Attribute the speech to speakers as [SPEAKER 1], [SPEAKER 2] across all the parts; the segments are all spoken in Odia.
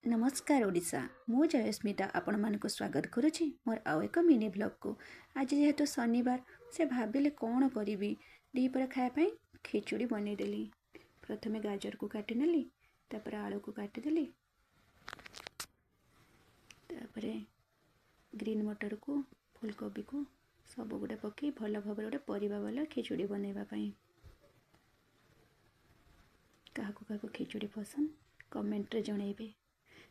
[SPEAKER 1] ନମସ୍କାର ଓଡ଼ିଶା, ମୁଁ ଜୟସ୍ମିତା ଆପଣମାନଙ୍କୁ ସ୍ୱାଗତ କରୁଛି ମୋର ଆଉ ଏକ ମିନି ବ୍ଲଗ୍କୁ। ଆଜି ଯେହେତୁ ଶନିବାର, ସେ ଭାବିଲେ କ'ଣ କରିବି ଦ୍ୱିପହରେ ଖାଇବା ପାଇଁ, ଖିଚୁଡ଼ି ବନେଇଦେଲି। ପ୍ରଥମେ ଗାଜରକୁ କାଟିନେଲି, ତାପରେ ଆଳୁକୁ କାଟିଦେଲି, ତାପରେ ଗ୍ରୀନ୍ ମଟରକୁ, ଫୁଲକୋବିକୁ ସବୁ ଗୁଡ଼ା ପକାଇ ଭଲ ଭାବରେ ଗୋଟେ ପରିବା ବାଲା ଖିଚୁଡ଼ି ବନେଇବା ପାଇଁ। କାହାକୁ କାହାକୁ ଖିଚୁଡ଼ି ପସନ୍ଦ କମେଣ୍ଟରେ ଜଣାଇବେ।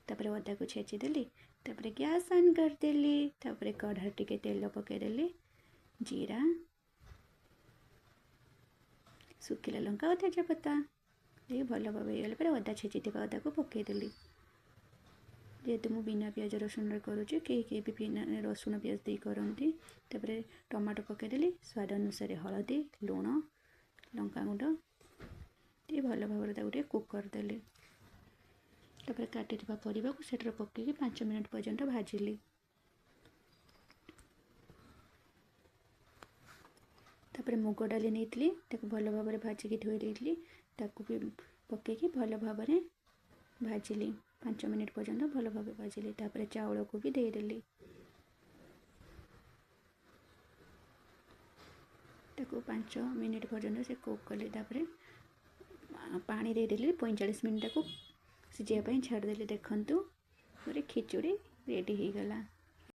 [SPEAKER 1] ତାପରେ ଅଦାକୁ ଛେଚିଦେଲି, ତାପରେ ଗ୍ୟାସ୍ ଅନ୍ କରିଦେଲି, ତାପରେ କଢ଼ାରେ ଟିକେ ତେଲ ପକାଇଦେଲି, ଜିରା, ଶୁଖିଲା ଲଙ୍କା ଓ ତେଜପତ୍ର ଦେଇ ଭଲ ଭାବେ ହେଇଗଲା ପରେ ଅଦା ଛେଚିଥିବା ଅଦାକୁ ପକାଇଦେଲି। ଯେହେତୁ ମୁଁ ବିନା ପିଆଜ ରସୁଣରେ କରୁଛି, କେହି କେହି ବି ବିନା ରସୁଣ ପିଆଜ ଦେଇ କରନ୍ତି। ତାପରେ ଟମାଟୋ ପକାଇଦେଲି, ସ୍ୱାଦ ଅନୁସାରେ ହଳଦୀ, ଲୁଣ, ଲଙ୍କାଗୁଣ୍ଡ ଦେଇ ଭଲ ଭାବରେ ତାକୁ ଟିକେ କୁକ୍ କରିଦେଲି। ତାପରେ କାଟିଥିବା ପରିବାକୁ ସେଠାରେ ପକାଇକି 5 ମିନିଟ୍ ପର୍ଯ୍ୟନ୍ତ ଭାଜିଲି। ତାପରେ ମୁଗ ଡାଲି ନେଇଥିଲି, ତାକୁ ଭଲ ଭାବରେ ଭାଜିକି ଧୋଇ ଦେଇଥିଲି, ତାକୁ ବି ପକାଇକି ଭଲ ଭାବରେ ଭାଜିଲି। 5 ମିନିଟ୍ ପର୍ଯ୍ୟନ୍ତ ଭଲ ଭାବେ ଭାଜିଲି। ତାପରେ ଚାଉଳକୁ ବି ଦେଇଦେଲି, ତାକୁ 5 ମିନିଟ୍ ପର୍ଯ୍ୟନ୍ତ ସେ କୁକ୍ କଲି। ତାପରେ ପାଣି ଦେଇଦେଲି, 45 ମିନିଟ୍ ତାକୁ ସିଝିବା ପାଇଁ ଛାଡ଼ିଦେଲି। ଦେଖନ୍ତୁ ମୋର ଖିଚୁଡ଼ି ରେଡ଼ି ହେଇଗଲା।